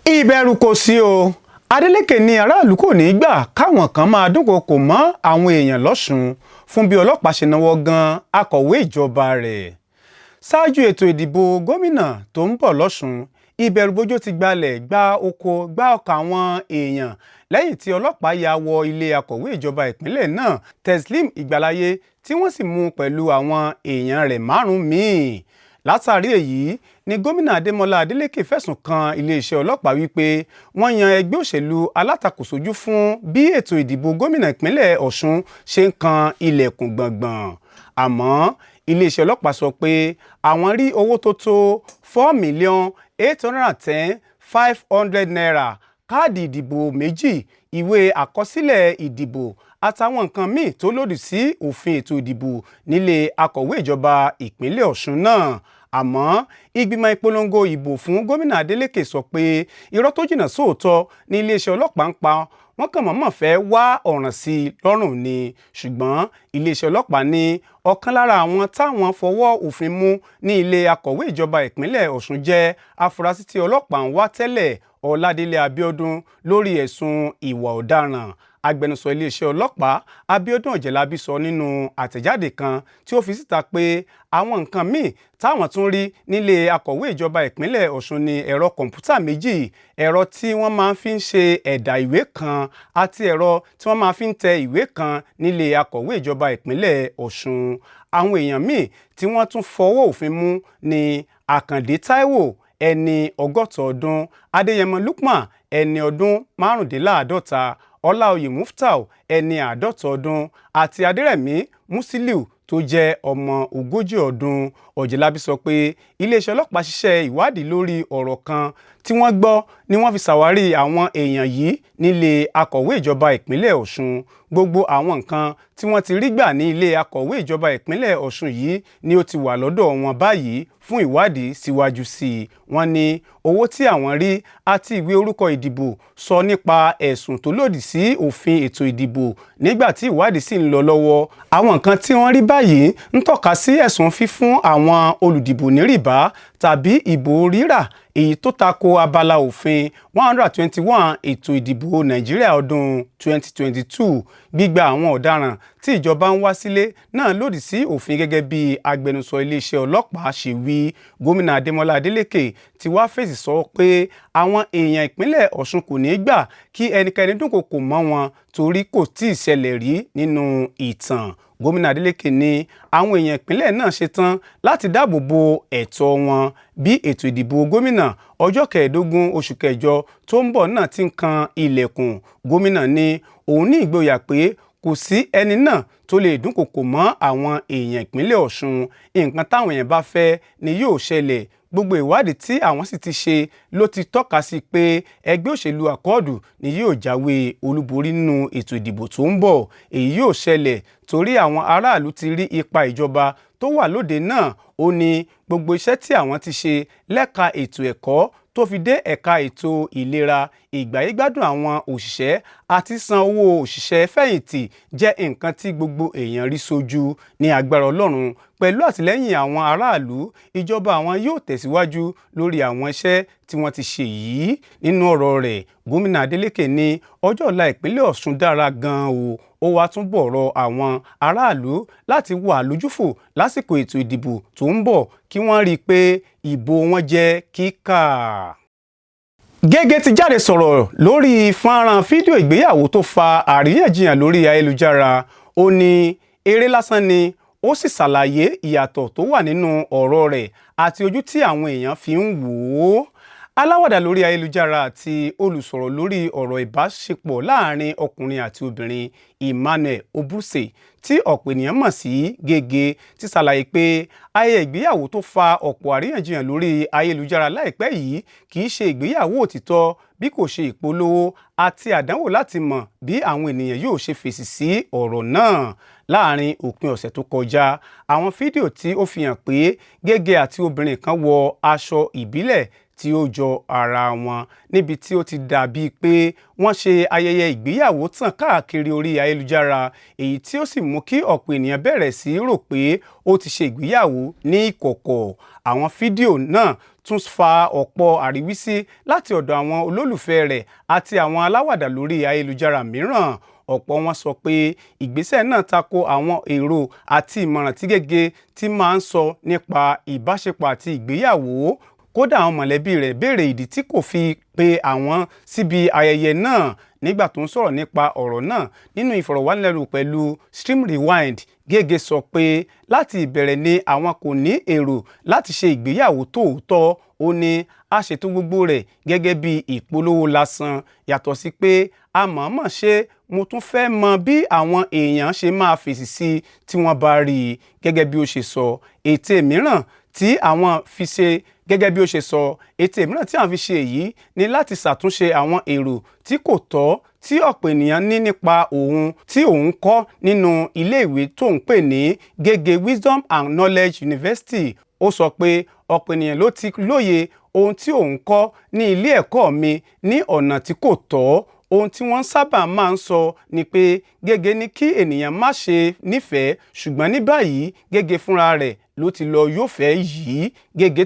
Ìbẹ̀rù kò sí o. Adeleke ní aráàlú kò ní gbà káwọn kan máa dúnkokò mọ́ àwọn èèyàn lọ́sùn fún bí ọlọ́pàá ṣe náwó gan akọ̀wé ìjọba rẹ̀. Ṣáájú ètò ìdìbò gómìnà tó ń bọ̀ lọ́sùn, ìbẹ̀rùbojo ti gbalẹ̀ gba oko gba ọkọ̀ àwọn èèyàn lẹ́yìn tí ọlọ́pàá ya wọ ilé akọ̀wé ìjọba ìpínlẹ̀ náà Teslim Ìgbàláyé, tí wọ́n sì mú pẹ̀lú àwọn èèyàn rẹ̀ 5 míì. Látàrí èyí ni gómìnà Adémọ́lá Adélékè fẹ̀sùn kan iléeṣẹ́ ọlọ́pàá wípé wọ́n yan ẹgbẹ́ òṣèlú alátakò sójú fún bí ètò ìdìbò gómìnà ìpínlẹ̀ Ọ̀ṣun ṣe ń kan ilẹ̀kùn gbọ̀ngbọ̀n. Àmọ́ iléeṣẹ́ ọlọ́pàá sọ pé àwọn rí owó tó tó 4,810,500 naira, káàdì ìdìbò 2, ìwé àkọsílẹ̀ ìdìbò àtàwọn nǹkan míì tó lòdì sí òfin ètò ìdìbò nílé akọ̀wé ìjọba ìpínlẹ̀ Ọ̀ṣun náà. Àmọ́ ìgbìmọ̀ ìpolongo ìbò fún gómìnà Adeleke sọ pé irọ́ tó jìnnà sóòótọ́ ní iléeṣẹ́ ọlọ́pàá ń pa, wọ́n kàn mọ̀ọ́mọ̀ fẹ́ wá ọ̀ràn sí i lọ́rùn ni. Ṣùgbọ́n iléeṣẹ́ ọlọ́pàá ní ọ̀kan lára àwọn táwọn fọwọ́ òfin mú ní ilé akọ̀wé ìjọba ìpínlẹ̀ Ọ̀ṣun jẹ́ afurasí tí ọlọ́pàá ń wá tẹ́lẹ̀, Ọládélé Abíọ́dún, lórí ẹ̀sùn ìwà ọ̀daràn. Agbẹnusọ iléeṣẹ́ ọlọ́pàá Abíọ́dún Ọ̀jẹ̀lábí sọ nínú àtẹ̀jáde kan tí ó fi síta pé àwọn nǹkan míì táwọn tún rí nílé akọ̀wé ìjọba ìpínlẹ̀ Ọ̀ṣun ní ẹ̀rọ kọ̀ǹpútà 2, ẹ̀rọ tí wọ́n máa fi ń ṣe ẹ̀dà ìwé kan àti ẹ̀rọ tí wọ́n máa fi ń tẹ ìwé kan nílé akọ̀wé ìjọba ìpínlẹ̀ Ọ̀ṣun. Àwọn èèyàn míì tí wọ́n tún fọwọ́ òfin mú ní Àkàndé Táíwò, ẹni 60 ọdún, Adéyẹmọ Lukman, ẹni ọdún 55, Ọláoyè Muftau, ẹni 50 ọdún, àti Adérẹ̀mí Musiliu tó jẹ́ ọmọ 40 ọdún. Ọ̀jẹ̀lábí sọ pé iléeṣẹ́ ọlọ́pàá ṣiṣẹ́ ìwádìí lórí ọ̀rọ̀ kan tí wọ́n gbọ́ ni wọ́n fi ṣàwárí àwọn èèyàn yìí nílé akọ̀wé ìjọba ìpínlẹ̀ Ọ̀ṣun. Gbogbo àwọn nǹkan tí wọ́n ti rí gbà ní ilé akọ̀wé ìjọba ìpínlẹ̀ Ọ̀ṣun yìí ni ó ti wà lọ́dọ̀ wọn báyìí fún ìwádìí síwájú sí i. Wọ́n ní owó tí àwọn rí àti ìwé orúkọ ìdìbò sọ nípa ẹ̀sùn tó lòdì sí òfin ètò ìdìbò nígbà tí ìwádìí sì ń lọ lọ́wọ́. Àwọn nǹkan tí wọ́n rí báyìí ń tọ́ka sí ẹ̀sùn fífún àwọn olùdìbò ní rìbá tàbí ìbò rírà, èyí tó tako abala òfin 121 ètò ìdìbò Nàìjíríà ọdún 2022. Gbígba àwọn ọ̀daràn tí ìjọba ń wá sílé náà lòdì sí òfin, gẹ́gẹ́ bí agbẹnusọ iléeṣẹ́ ọlọ́pàá ṣe wí. Gómìnà Adémọ́lá Adélékè ti wá fèsì sọ pé àwọn èèyàn ìpínlẹ̀ Ọ̀ṣun kò ní gbà kí ẹnikẹ́ni dúnkòokò mọ́ wọn torí kò tíì ṣẹlẹ̀ rí nínú ìtàn. Gómìnà Adeleke ní àwọn èèyàn ìpínlẹ̀ náà ṣetán láti dáàbò bo ẹ̀tọ́ wọn bí ètò ìdìbò gómìnà ọjọ́ 15 oṣù kẹjọ tó ń bọ̀ náà ti ń kan ilẹ̀kùn. Gómìnà ní òun ní ìgboyà pé kò sí ẹni náà tó lè dúnkòokò mọ́ àwọn èèyàn ìpínlẹ̀ Ọ̀ṣun. Nǹkan táwọn èèyàn bá fẹ́ ni yóò ṣẹlẹ̀. Gbogbo ìwádìí tí àwọn sì ti ṣe ló ti tọ́ka sí pé ẹgbẹ́ òṣèlú Àkọọ́dù ni yóò jáwé olúborí nínú ètò ìdìbò tó ń bọ̀. Èyí yóò ṣẹlẹ̀ torí àwọn aráàlú ti rí ipa ìjọba tó wà lóde náà. Ó ní gbogbo iṣẹ́ tí àwọn ti ṣe lẹ́ka ètò ẹ̀kọ́ tó fi dé ẹ̀ka ètò ìlera, ìgbáyégbádùn àwọn òṣìṣẹ́ àti san owó òṣìṣẹ́ fẹ̀yìntì jẹ́ nǹkan tí gbogbo èèyàn rí sójú. Ní agbára Ọlọ́run, pẹ̀lú àtìlẹ́yìn àwọn aráàlú, ìjọba àwọn yóò tẹ̀síwájú lórí àwọn iṣẹ́ tí wọ́n ti ṣe yìí. Nínú ọ̀rọ̀ rẹ̀, gómìnà Adeleke ní ọjọ́ ọ̀la ìpínlẹ̀ Ọ̀ṣun dára gan-an o. Ó wá tún bọ̀rọ̀ àwọn aráàlú láti wà lójúfò lásìkò ètò ìdìbò tó ń bọ̀, kí wọ́n rí i pé ìbò wọn jẹ́ kíkà. Gẹ́gẹ́ ti jáde sọ̀rọ̀ lórí fọ́nrán fídíò ìgbéyàwó tó fa àríyànjiyàn lórí ayélujára. Ó ní eré lásán ni, ó sì ṣàlàyé ìyàtọ̀ tó wà nínú ọ̀rọ̀ rẹ̀ àti ojú tí àwọn èèyàn fi ń wò ó. Aláwàdà lórí ayélujára àti olùsọ̀rọ̀ lórí ọ̀rọ̀ ìbáṣepọ̀ láàrin ọkùnrin àti obìnrin, Emmanuel Obuse, tí ọ̀pọ̀ ènìyàn mọ̀ sí Gègé, ti ṣàlàyé pé ayẹyẹ ìgbéyàwó tó fa ọ̀pọ̀ àríyànjiyàn lórí ayélujára láìpẹ́ yìí kì í ṣe ìgbéyàwó òtítọ́, bí kò ṣe ìpolówó àti àdánwò láti mọ̀ bí àwọn ènìyàn yóò ṣe fèsì sí ọ̀rọ̀ náà. Láàrin òpin ọ̀sẹ̀ tó kọjá, àwọn fídíò tí ó fi hàn pé Gègé àti obìnrin kan wọ aṣọ ìbílẹ̀ tí ó jọ ara wọn níbi tí ó ti dàbíi pé wọ́n ṣe ayẹyẹ ìgbéyàwó tàn káàkiri orí ayélujára, èyí tí ó sì mú kí ọ̀pọ̀ ènìyàn bẹ̀rẹ̀ sí í rò pé ó ti ṣe ìgbéyàwó ní ìkọ̀kọ̀. Àwọn fídíò náà tún fa ọ̀pọ̀ àríwísí láti ọ̀dọ̀ àwọn olólùfẹ́ rẹ̀ àti àwọn aláwàdà lórí ayélujára mìíràn. Ọ̀pọ̀ wọn sọ pé ìgbésẹ̀ náà tako àwọn èrò àti ìmọ̀ràn tí Gègé ti máa ń sọ nípa ìbáṣepọ̀ àti ìgbéyàwó. Kódà, àwọn mọ̀lẹ́bí rẹ̀ béèrè ìdí tí kò fi pe àwọn síbi ayẹyẹ náà. Nígbà tó ń sọ̀rọ̀ nípa ọ̀rọ̀ náà nínú ìfọ̀rọ̀wánilẹ́nuwò pẹ̀lú Stream Rewind, Gègé sọ pé láti ìbẹ̀rẹ̀ ni àwọn kò ní èrò láti ṣe ìgbéyàwó tòótọ́. Ó ní a ṣètò gbogbo rẹ̀ gẹ́gẹ́ bí ìpolówó lásán. Yàtọ̀ sí pé a mọ̀ọ́mọ̀ ṣe, mo tún fẹ́ mọ bí àwọn èèyàn ṣe máa fèsì sí tí wọ́n bá rí i. Gẹ́gẹ́ bí ó ṣe sọ, ète mìíràn tí àwọn fi ṣe Gẹ́gẹ́ bí ó ṣe sọ, ète mìíràn tí àwọn fi ṣe èyí ni láti ṣàtúnṣe àwọn èrò tí kò tọ́ tí ọ̀pọ̀ ènìyàn ní nípa òun tí òun kọ́ nínú iléèwé tó ń pè ní Gege Wisdom and Knowledge University. Ó Ó sọ pé ọ̀pọ̀ ènìyàn ló ti lóye ohun tí òun kọ́ ní ilé ẹ̀kọ́ mi ní ọ̀nà tí kò tọ́. Ohun tí wọ́n sábà máa ń sọ ni pé Gègé ní kí ènìyàn má ṣe nífẹ̀ẹ́, ṣùgbọ́n ní báyìí Gègé fúnra rẹ̀ ló ti lọ yófẹ̀ẹ́ yìí. Gègé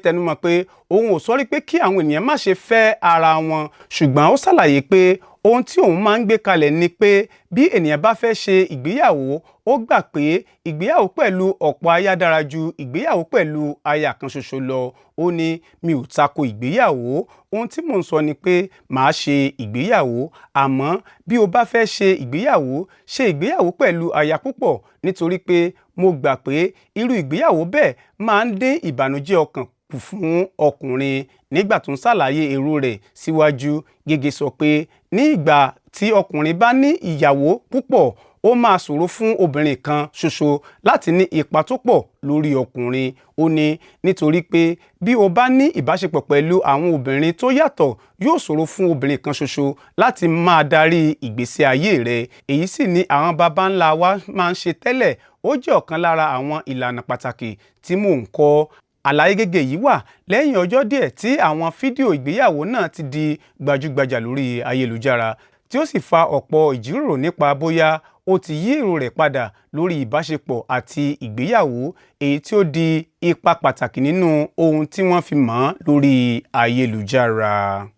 tẹnumọ́ pé òun ò sọ rí pé kí àwọn ènìyàn má ṣe fẹ́ ara wọn, ṣùgbọ́n ó ṣàlàyé pé ohun tí òun máa ń gbé kalẹ̀ ni pé bí ènìyàn bá fẹ́ ṣe ìgbéyàwó, ó gbà pé ìgbéyàwó pẹ̀lú ọ̀pọ̀ aya dára ju ìgbéyàwó pẹ̀lú aya kan ṣoṣo lọ. Ó ní, "Mi ò tako ìgbéyàwó. Ohun tí mò ń sọ ni pé màá ṣe ìgbéyàwó, àmọ́ bí o bá fẹ́ ṣe ìgbéyàwó, ṣe ìgbéyàwó pẹ̀lú aya púpọ̀, nítorí pé mo gbà pé irú ìgbéyàwó bẹ́ẹ̀ máa ń dín ìbànújẹ́ ọkàn kù fún ọkùnrin." Nígbà tó ń ṣàlàyé èrò rẹ̀ síwájú, Gègé sọ pé ní ìgbà tí ọkùnrin bá ní ìyàwó púpọ̀, ó máa ṣòro fún obìnrin kan ṣoṣo láti ní ipa tó pọ̀ lórí ọkùnrin. Ó ní, nítorí pé bí o bá ní ìbáṣepọ̀ pẹ̀lú àwọn obìnrin tó yàtọ̀, yóò ṣòro fún obìnrin kan ṣoṣo láti máa darí ìgbésí ayé rẹ̀. Èyí sì ni àwọn baba ńlá wa máa ń ṣe tẹ́lẹ̀. Ó jẹ́ ọ̀kan lára àwọn ìlànà pàtàkì tí mò ń kọ́. Àlàyé Gègé yìí wà lẹ́yìn ọjọ́ díẹ̀ tí àwọn fídíò ìgbéyàwó náà ti di gbajúgbajà lórí ayélujára, tí ó sì fa ọ̀pọ̀ ìjíròrò nípa bóyá ó ti yí èrò rẹ̀ padà lórí ìbáṣepọ̀ àti ìgbéyàwó, èyí tí ó di ipa pàtàkì nínú ohun tí wọ́n fi mọ̀ ọ́n lórí ayélujára.